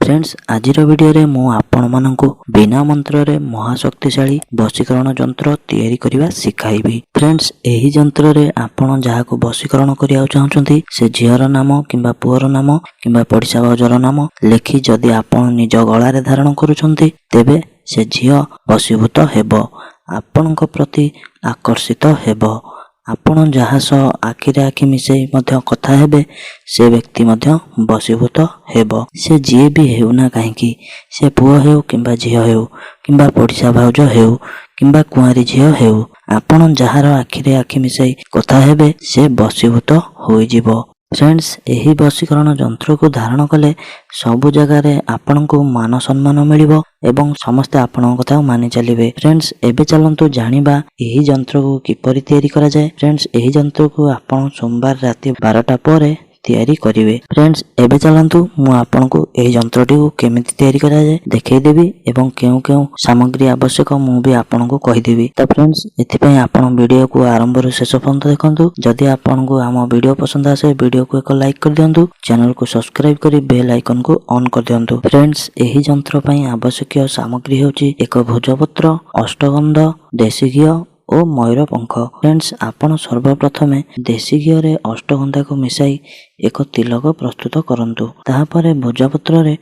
Friends, ଆଜିର ଭିଡ଼ିଓରେ ମୁଁ ଆପଣମାନଙ୍କୁ ବିନା ମନ୍ତ୍ରରେ ମହାଶକ୍ତିଶାଳୀ ବଶୀକରଣ ଯନ୍ତ୍ର ତିଆରି କରିବା ଶିଖାଇବି। ଫ୍ରେଣ୍ଡସ୍, ଏହି ଯନ୍ତ୍ରରେ ଆପଣ ଯାହାକୁ ବଶୀକରଣ କରିବାକୁ ଚାହୁଁଛନ୍ତି, ସେ ଝିଅର ନାମ କିମ୍ବା ପୁଅର ନାମ କିମ୍ବା ପଡ଼ିଶା ଭାଉଜର ନାମ ଲେଖି ଯଦି ଆପଣ ନିଜ ଗଳାରେ ଧାରଣ କରୁଛନ୍ତି, ତେବେ ସେ ଝିଅ ବଶୀଭୂତ ହେବ, ଆପଣଙ୍କ ପ୍ରତି ଆକର୍ଷିତ ହେବ। ଆପଣ ଯାହା ସହ ଆଖିରେ ଆଖି ମିଶାଇ ମଧ୍ୟ କଥା ହେବେ, ସେ ବ୍ୟକ୍ତି ମଧ୍ୟ ବଶୀଭୂତ ହେବ। ସେ ଯିଏ ବି ହେଉନା କାହିଁକି, ସେ ପୁଅ ହେଉ କିମ୍ବା ଝିଅ ହେଉ କିମ୍ବା ପଡ଼ିଶା ଭାଉଜ ହେଉ କିମ୍ବା କୁଆଁରୀ ଝିଅ ହେଉ, ଆପଣ ଯାହାର ଆଖିରେ ଆଖି ମିଶାଇ କଥା ହେବେ, ସେ ବଶୀଭୂତ ହୋଇଯିବ। ଫ୍ରେଣ୍ଡସ୍, ଏହି ବଶୀକରଣ ଯନ୍ତ୍ରକୁ ଧାରଣ କଲେ ସବୁ ଜାଗାରେ ଆପଣଙ୍କୁ ମାନ ସମ୍ମାନ ମିଳିବ ଏବଂ ସମସ୍ତେ ଆପଣଙ୍କ କଥାକୁ ମାନି ଚାଲିବେ। ଫ୍ରେଣ୍ଡସ୍, ଏବେ ଚାଲନ୍ତୁ ଜାଣିବା ଏହି ଯନ୍ତ୍ରକୁ କିପରି ତିଆରି କରାଯାଏ। ଫ୍ରେଣ୍ଡସ୍, ଏହି ଯନ୍ତ୍ରକୁ ଆପଣ ସୋମବାର ରାତି 12ଟା ପରେ ତିଆରି କରିବେ। ଫ୍ରେଣ୍ଡସ୍, ଏବେ ଚାଲନ୍ତୁ ମୁଁ ଆପଣଙ୍କୁ ଏହି ଯନ୍ତ୍ରଟିକୁ କେମିତି ତିଆରି କରାଯାଏ ଦେଖେଇଦେବି ଏବଂ କେଉଁ କେଉଁ ସାମଗ୍ରୀ ଆବଶ୍ୟକ, ମୁଁ ବି ଆପଣଙ୍କୁ କହିଦେବି। ତ ଫ୍ରେଣ୍ଡସ୍, ଏଥିପାଇଁ ଆପଣ ଭିଡ଼ିଓକୁ ଆରମ୍ଭରୁ ଶେଷ ପର୍ଯ୍ୟନ୍ତ ଦେଖନ୍ତୁ। ଯଦି ଆପଣଙ୍କୁ ଆମ ଭିଡ଼ିଓ ପସନ୍ଦ ଆସେ, ଭିଡ଼ିଓକୁ ଏକ ଲାଇକ୍ କରିଦିଅନ୍ତୁ, ଚ୍ୟାନେଲକୁ ସବସ୍କ୍ରାଇବ୍ କରି ବେଲ୍ ଆଇକନକୁ ଅନ୍ କରିଦିଅନ୍ତୁ। ଫ୍ରେଣ୍ଡସ୍, ଏହି ଯନ୍ତ୍ର ପାଇଁ ଆବଶ୍ୟକୀୟ ସାମଗ୍ରୀ ହେଉଛି ଏକ ଭୋଜପତ୍ର, ଅଷ୍ଟଗନ୍ଧ, ଦେଶୀ ଘିଅ ଓ ମୟୂର ପଙ୍ଖ। ଫ୍ରେଣ୍ଡସ୍, ଆପଣ ସର୍ବପ୍ରଥମେ ଦେଶୀ ଘିଅରେ ଅଷ୍ଟଗନ୍ଧାକୁ ମିଶାଇ ଏକ ତିଲକ ପ୍ରସ୍ତୁତ କରନ୍ତୁ। ତାହାପରେ ଭୋଜପତ୍ରରେ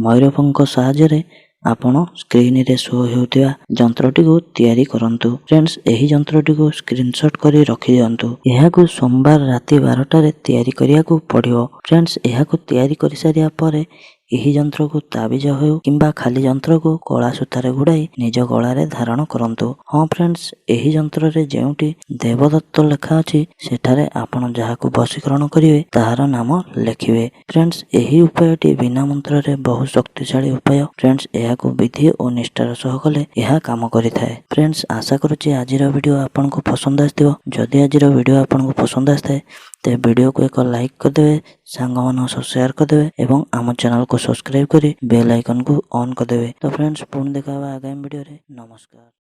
ମୟୂର ପଙ୍ଖ ସାହାଯ୍ୟରେ ଆପଣ ସ୍କ୍ରିନରେ ଶୋ ହେଉଥିବା ଯନ୍ତ୍ରଟିକୁ ତିଆରି କରନ୍ତୁ। ଫ୍ରେଣ୍ଡସ୍, ଏହି ଯନ୍ତ୍ରଟିକୁ ସ୍କ୍ରିନସଟ୍ କରି ରଖିଦିଅନ୍ତୁ। ଏହାକୁ ସୋମବାର ରାତି 12ଟାରେ ତିଆରି କରିବାକୁ ପଡ଼ିବ। ଫ୍ରେଣ୍ଡସ୍, ଏହାକୁ ତିଆରି କରିସାରିବା ପରେ ଏହି ଯନ୍ତ୍ରକୁ ତାବିଜ ହେଉ କିମ୍ବା ଖାଲି ଯନ୍ତ୍ରକୁ କଳା ସୂତାରେ ଗୁଡ଼ାଇ ନିଜ ଗଳାରେ ଧାରଣ କରନ୍ତୁ। ହଁ ଫ୍ରେଣ୍ଡସ୍, ଏହି ଯନ୍ତ୍ରରେ ଯେଉଁଠି ଦେବଦତ୍ତ ଲେଖା ଅଛି, ସେଠାରେ ଆପଣ ଯାହାକୁ ବଶୀକରଣ କରିବେ, ତାହାର ନାମ ଲେଖିବେ। ଫ୍ରେଣ୍ଡସ୍, ଏହି ଉପାୟଟି ବିନା ମନ୍ତ୍ରରେ ବହୁ ଶକ୍ତିଶାଳୀ ଉପାୟ। ଫ୍ରେଣ୍ଡସ୍, ଏହାକୁ ବିଧି ଓ ନିଷ୍ଠାର ସହ କଲେ ଏହା କାମ କରିଥାଏ। ଫ୍ରେଣ୍ଡସ୍, ଆଶା କରୁଛି ଆଜିର ଭିଡ଼ିଓ ଆପଣଙ୍କୁ ପସନ୍ଦ ଆସିଥିବ। ଯଦି ଆଜିର ଭିଡ଼ିଓ ଆପଣଙ୍କୁ ପସନ୍ଦ ଆସିଥାଏ, ତେବେ ଭିଡ଼ିଓକୁ ଏକ ଲାଇକ୍ କରିଦେବେ, ସାଙ୍ଗମାନଙ୍କ ସହ ସେୟାର କରିଦେବେ ଏବଂ ଆମ ଚ୍ୟାନେଲକୁ ସବସ୍କ୍ରାଇବ୍ କରି ବେଲ୍ ଆଇକନକୁ ଅନ୍ କରିଦେବେ। ତ ଫ୍ରେଣ୍ଡସ୍, ପୁଣି ଦେଖା ହେବା ଆଗାମୀ ଭିଡ଼ିଓରେ। ନମସ୍କାର।